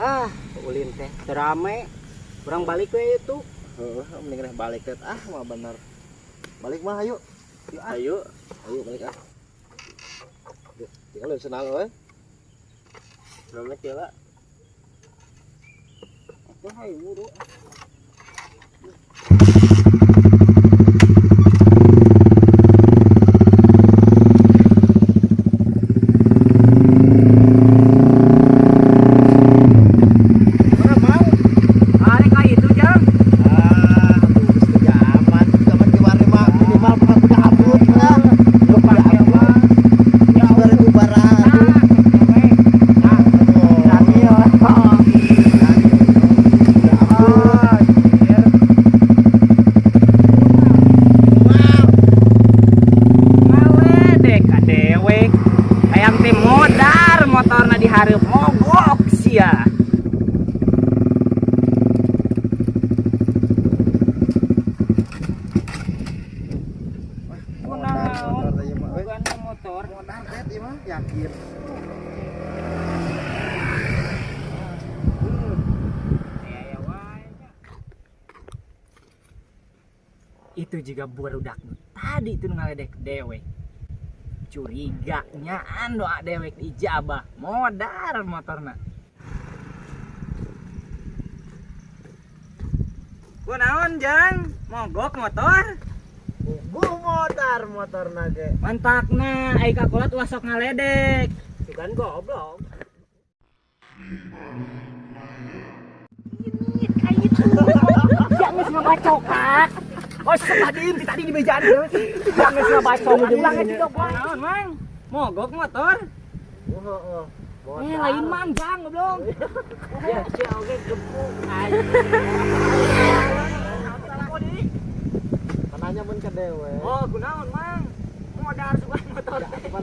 Ah, ulin teh teu rame. Urang balik we itu. Heeh, mending reh balik teh ah mah bener. Balik mah ayo. Yuk ah. Ayo. Ayo balik ah. Duh, tinggal lu senang euy. Berapa menit ya, Pak? Atuh hayu buru. Mana mau? Arek ka itu jang. Ah, geus teu zaman, zaman kiwari mah minimal bukan udah abut lah. Kepake mah. Ya 2000 barang. Nah, Aduh. Daniel. Udah abut. Ah, anjir. Wow. Ngaledek ka dewek. Hayang teh modar motorna di hareup mogok sia. Modar motor teh ieu mah euy. Bukan motor. Modar teh ieu mah yakin. Itu juga barudak nu tadi itu ngaledek dewek. Curiga nyaan doa dewek diijabah modar motorna. Kunaon jang mogok motor? Buh modar motorna ge. Mantakna ai kakolat ulah sok ngaledek. Bukan goblok. Ini kayak gitu. Jangan ngabacokak. Oh, tadi tadi di bejaan. Jangan ngabacok. Ulang aja dong. Naon, Mang? Mogok motor? Heeh. Eh, lain Mang, jang goblok. Ya, si oge gebuk. Kananya mun ka dewe. Oh, kunaon, Mang? Modar sugan motor. Cuman